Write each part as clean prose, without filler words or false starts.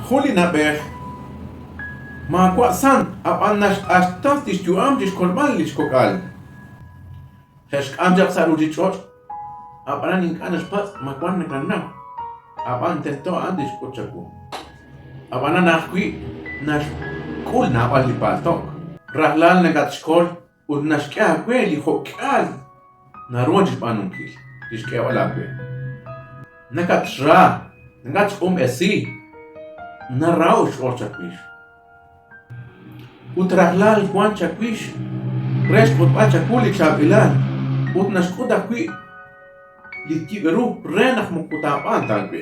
Jun li na'b'ej maawa' sant ab'an naxq'axtas li xyu'am chi xkolb'al li xkok'al. Xe'xk'am chaq sa' ruuchich'och', ab'anan ink'a' naxpatz' ma wank nakanaw, ab'an tento a'an tixk'ut chawu. Ab'anan ajwi' naxk'ul naab'al li palto'k. Rajlal nakatxkol ut naxk'e aawe li jo'k'aal naruhank chi xb'aanunkil, li xk'eeb'al aawe. Nakatxra, nakatxq'unb'esi, naraho'k xch'ool chawix. Ut rajlal wank chawix re xk'utb'al chawu li chaab'ilal ut naxk'ut ajwi' li yib' ru re naq moko taab'aan ta aawe.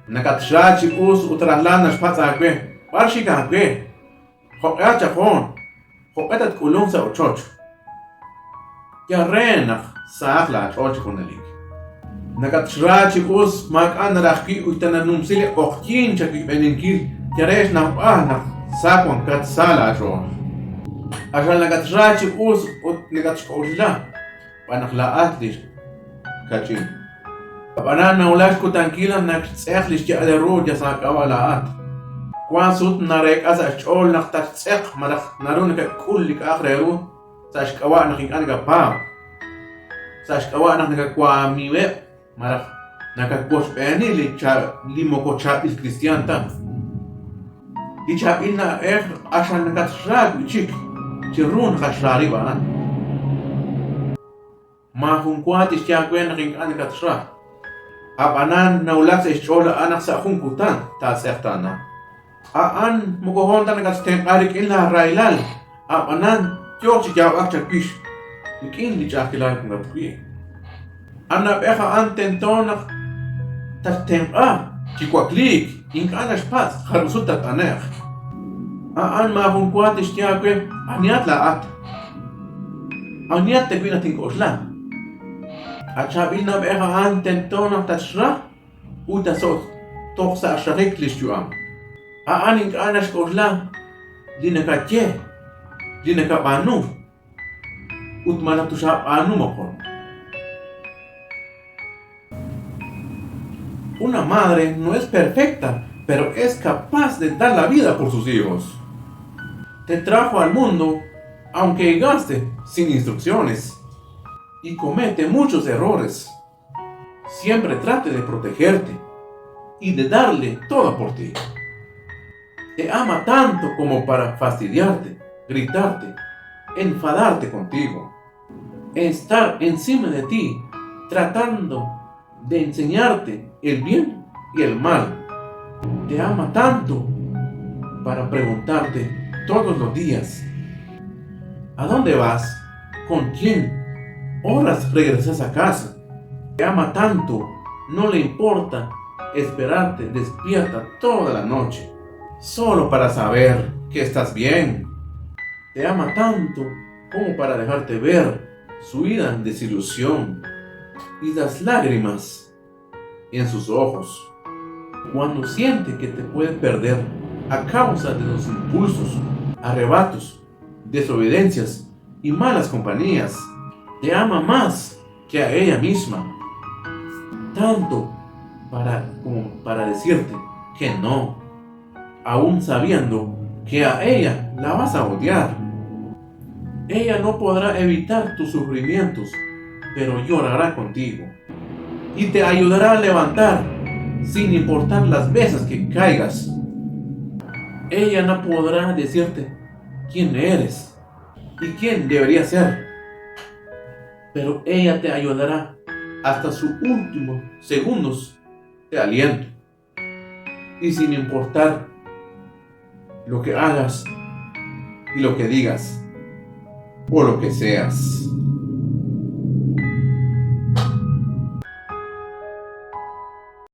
Nakatxra chi us ut rajlal naxpatz' aawe, B'ar xik aawe? Jo'q'ehat chajoon? Jo'q'e tatk'ulunq sa' ochoch? Yal re naq sahaq laach'ool chi junelik. Nakatxra chi us, maak'a' naraj wi' ut ta nanumsi li q'oqyink chawib'eninkil yal re xnawb'al naq sa wankat sa laach'ool. Q'axal nakatxra chi us ut nakatxk'oxla xb'aan naq laa'at li kach'in. Ab'anan nawulak xkutankil naq naxtz'eq li xya'al ru yal sa' aak'ab'a' laa'at. Wank sut nareek'a sa' xch'ool naq tatxtz'eq malaj naru nakak'ul li k'a'aq re ru sa' xk'ab'a' naq ink'a' nakapaab', sa' xk'ab'a' naq nakawaamiheb' malaj nakawochb'eeni li moko chaab'il kristiaan ta. Li chaab'il na'b'ej q'axal nakatxra wi' chik chiru naqaxra rib' a'an. Maajun wa tixye aawe naq ink'a' nakatxra. Ab'anan, nawulak sa' xch'ool a'an naq sa' jun kutan taatz'eqtaana. A'an moko hoon ta nakatxtenq'a rik'in laarahilal, ab'anan yooq chi yaab'ak chawix rik'in li ch'a'ajkilal wankat wi'. A na'b'ej a'an tento naq tatxtenq'a chi wakliik, ink'a' naxpatz' jarub' sut tatt'ane'q. A'an maajun wa tixye aawe anihat laa'at. Anihat tawi' naq tink'oxla? A chaab'il na'b'ej a'an tento naq tatxra ut toj sa' xraqik li xyu'am. A'an ink'a' naxk'oxla li nakaye, li nakab'aanu ut malaj toxaab'aanu moqon. Una madre no es perfecta, pero es capaz de dar la vida por sus hijos. Te trajo al mundo aunque llegaste sin instrucciones y comete muchos errores. Siempre trate de protegerte y de darle todo por ti. Te ama tanto como para fastidiarte, gritarte, enfadarte contigo, estar encima de ti tratando de enseñarte el bien y el mal. Te ama tanto para preguntarte todos los días, ¿a dónde vas? ¿Con quién? ¿Horas regresas a casa? Te ama tanto, no le importa esperarte despierta toda la noche, solo para saber que estás bien. Te ama tanto como para dejarte ver su ida en desilusión y las lágrimas en sus ojos. Cuando siente que te puede perder a causa de los impulsos, arrebatos, desobediencias y malas compañías, te ama más que a ella misma. Tanto para, como para decirte que no, aún sabiendo que a ella la vas a odiar. Ella no podrá evitar tus sufrimientos, pero llorará contigo y te ayudará a levantar sin importar las veces que caigas. Ella no podrá decirte quién eres y quién debería ser, pero ella te ayudará hasta sus últimos segundos de aliento. Y sin importar lo que hagas y lo que digas o lo que seas.